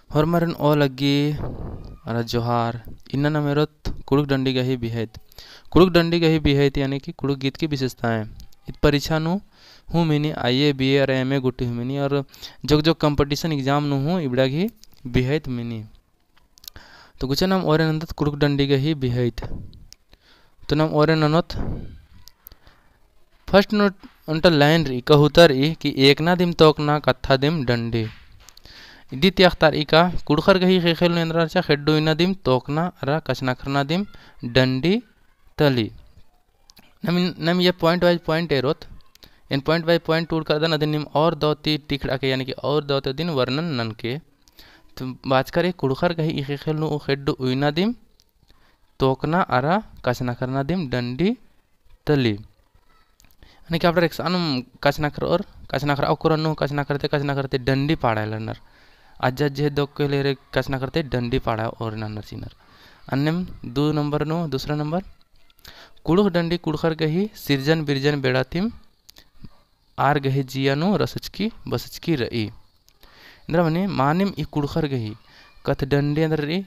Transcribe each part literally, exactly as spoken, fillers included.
होरमारिन ओलग्गी अरा जोहार। इन्ना नाम एरोत कुँड़ुख़ डंडी गही बिहैत। कुँड़ुख़ डंडी गही बिहैत यानी कि कुँड़ुख़ गीत की विशेषताएँ। ईद परीक्षा नू हूँ मिनी, IAS, BA अरा MA गुट्ठी हूँ मिनी और जोक जोक competition exam नू हूँ इबड़ा गही बिहैत मिनी। तो गुचा नाम ओरे नन्दत कुँड़ुख़ डंडी गही बिहैत। तो नाम ओरे ननोत। First नू ओन्टा line रई, कहुता रई कि एकना दिम तोकना, कत्था दिम डंडी। इदी ती अख़तारई का कुँड़ुख़र गही ख़ेख़ेल नू एन्दरा रहचा, ख़ेड्ड उइना दिम तोकना अरा कछनखरना दिम डंडी तली। नम, नम ये point wise point एरोत। एन point by point टूड़कादन, अदिन नीम और दौ ती टिखड़ा के, यानी कि और दौ ती अदिन वर्णन ननके। तो बाचका रई कुँड़ुख़र गही ई ख़ेख़ेल नू ऊ ख़ेड्ड उइना दिम तोकना अरा कछनखरना दिम डंडी तली। यानी कि अबड़ार एकसानुम कछनखरओर, कछनखरआ ओक्कोर अन्नु कछनखरते, कछनखरते डंडी पाड़ा हेलरनर। अज्जा अज्जे दो के लेरे कछनखरते डंडी पाड़ा ओर नन्नर चिअनर। अन्नेम दू नंबर नू, दूसरा नंबर। कुँड़ुख़ डंडी कुँड़ुख़र गही सिरजन बिरजन बेड़ा तिम आर गही जिया नू रसचकी बसचकी रई। एन्दरा मनी मानिम ई कुँड़ुख़र गही कत्थ डंडी एन्दरा रई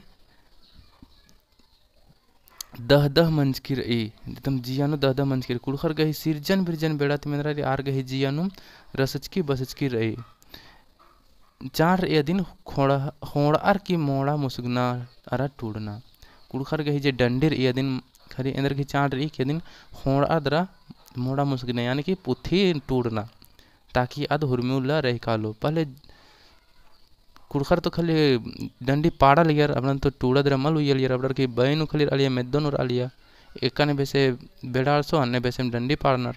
दह दह मंजकी रई, एकदम जिया नू दह दह मंजकी रई। कुँड़ुख़र गही सिरजन बिरजन बेड़ा तिम एन्दरा रई आर गही जिया नू रसचकी बसचकी रई। चाड़ रई अदिन ख़ोंड़-, ख़ोंड़आर की मोड़ा मुसगना अरा टूड़ना। कुँड़ुख़र गही जे डंडी रई अदिन ख़री एन्दर गही चाड़ रई कि अदिन ख़ोंड़आर दरा मोड़ा मुसगना, यानी कि पुथी टूड़ना, ताकि आद हुरमी उल्ला रई कालो। पहले कुँड़ुख़र तो खाली डंडी पाड़ा लगियर, अबड़न तो टूड़ा दरा मल उइया लगियर, अबड़र की बई नू खाली रआ लगिया, मेद्दो नू रआ लगिया। एकाने बेसे बेड़ा आलसो, अन्ने बेसे डंडी पाड़नर।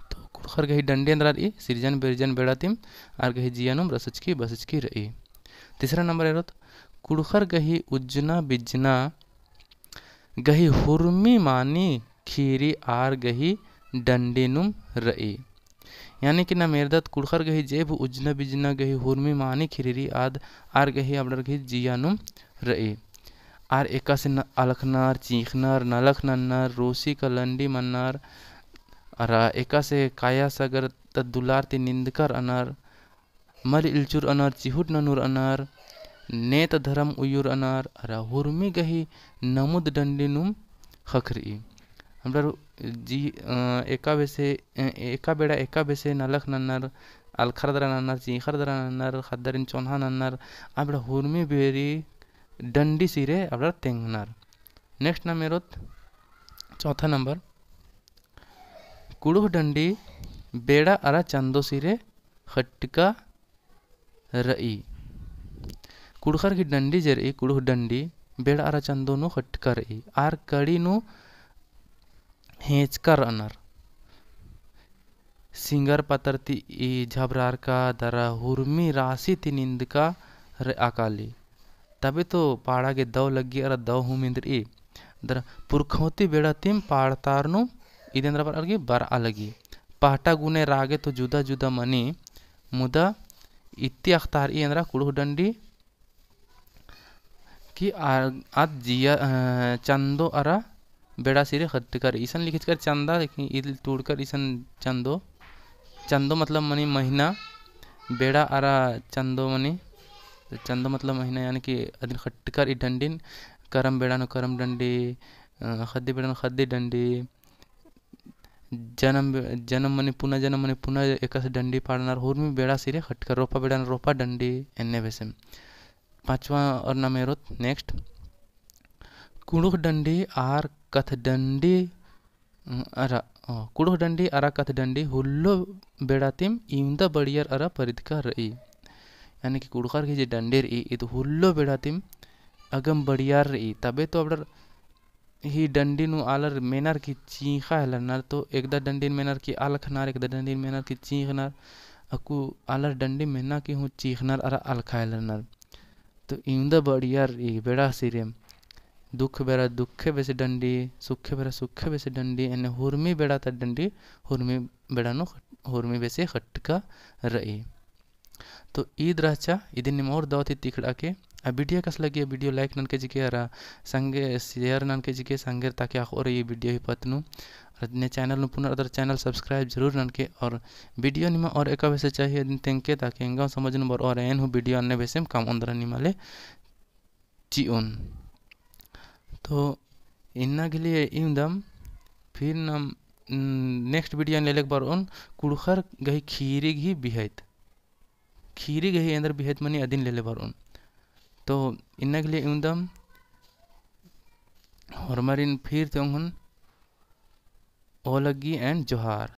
तो कुँड़ुख़र गही डंडी एन्दरा रई, सिरजन बिरजन बेड़ा तिम आर गही जिया नुम रसचकी बसचकी रई। तीसरा नंबर एरोत, कुँड़ुख़र गही उज्जना बिज्जना गही हुरमी मानी खीरी आर गही डंडी नुम रई। यानी कि नाम एरदत कुँड़ुख़र गही जे भी उज्जना बिज्जना गही हुरमी मानी खीरी रई आद आर गही अबड़र गही जिया नुम रई। आर एकासे न-, अलखनर, चींख़नर, नलख नन्नर, रोसी का लंडी मन्नर, अरा एकासे काया सगर ता दुलार ती निंदकर अनर, मल इलचुर अनर, चिहुट ननुर अनर, नेत धरम उयुर अनर, अरा हुरमी गही नमुद डंडी नुम ख़क्खरई। अबड़र जी, अ, एका बेसे, अ, एका बेड़ा एका बेसे नलख नन्नर, अलखर दरा नन्नर, चींख़र दरा नन्नर, ख़द्दारिन चोन्हा नन्नर, अबड़ा हुरमी बेरी डंडी सिरे अबड़र तेंगनर। Next नाम एरोत चौथा नंबर। कुँड़ुख़ डंडी बेड़ा अरा चंदो सिरे ख़ट्टका रई। कुँड़ुख़र गही डंडी जे रई, कुँड़ुख़ डंडी बेड़ा अरा चंदो नू ख़ट्टका रई। आर कड़ी नू हेंचका रअनर। सिंगर पतर ती ई झबरारका दरा हुरमी रासी ती निंदका रआ काली। तबे तो पाड़ा गे दव लग्गी अरा दव हूँ मिंदरई। दरा पुरखौती बेड़ा तिम पाड़तार नू ईद एन्दरा बरआ लगी, बरआ लगी। पहटा गुने रागे तो जुदा जुदा मनी, मुदा इत्ती अख़तारई एन्दरा कुँड़ुख़ डंडी कि आ-, आद जिया, अ, चंदो अरा बेड़ा सिरे ख़ट्टकर, इसन लिखचकर चंदा, लेकिन इल टूड़कर इसन चंदो, चंदो मतलब मनी महीना, बेड़ा अरा चंदो मनी, तो चंदो मतलब महीना, यानी कि अदिन ख़ट्टकर ई डंडिन, करम बेड़ा नू करम डंडी, अ, ख़द्दी बेड़ा नू ख़द्दी डंडी, जनम बे-, जनम मनी पुना, जनम मनी पुना एकासे डंडी पाड़नर, हुरमी बेड़ा सिरे ख़ट्टकर, रोपा बेड़ा नू रोपा डंडी, एन्ने बेसे। पाँचवा और नाम एरोत, next। कुँड़ुख़ डंडी आर कत्थ डंडी, अ, अरा, अ, कुँड़ुख़ डंडी अरा कत्थ डंडी हुल्लो बेड़ा तिम इवंदा बड़ियार अरा परिदका रई। यानी कि कुँड़ुख़र गही जे डंडी रई, ईद हुल्लो बेड़ा तिम अगम बड़ियार रई। तबे तो अबड़र ही डंडी नू आलर मेनर की चींख़ा हेलरनर, तो एकदा डंडीन मेनर की अलखनर, एकदा डंडीन मेनर की चींख़नर, अक्कु आलर डंडी मेना की हूँ चींख़नर अरा अलखा हेलरनर। तो इवंदा बड़ियार ई बेड़ा सिरे दुख बेरा दुखे बेसे डंडी, सुखे बेरा सुखे बेसे डंडी, एन्ने हुरमी बेड़ा ता डंडी, हुरमी बेड़ा नू, हुरमी बेसे ख़ट्टका रई। तो ईद रहचा, इदिन निम और दव ती तिखड़ा के, आ video कस लगी, आ video like ननके जिके, अरा संगे share ननके जिके, संगेर ताकि अख़ओर ई video ही पत्त नू, ने channel नू पुनर अदर channel subscribe जरूर ननके, और video निमा और एका बेसे चाहिए अदिन तेंगके, ताकि एंगा समझ नू बरओ और एन हूँ video अन्ने बेसेम कमओन दरा निमा ले चिओन। तो इन्ना के लिए इवंदम फिर नम, न, next video लेलेक बरओन कुँड़ुख़र गही खीरी गही बिहैत। खीरी गही एन्देर बिहैत मनी अदिन लेले बरओन। तो इन्ना के लिए इवंदम होरमारिन फिर ती ओंगोन ओलग्गी and जोहार।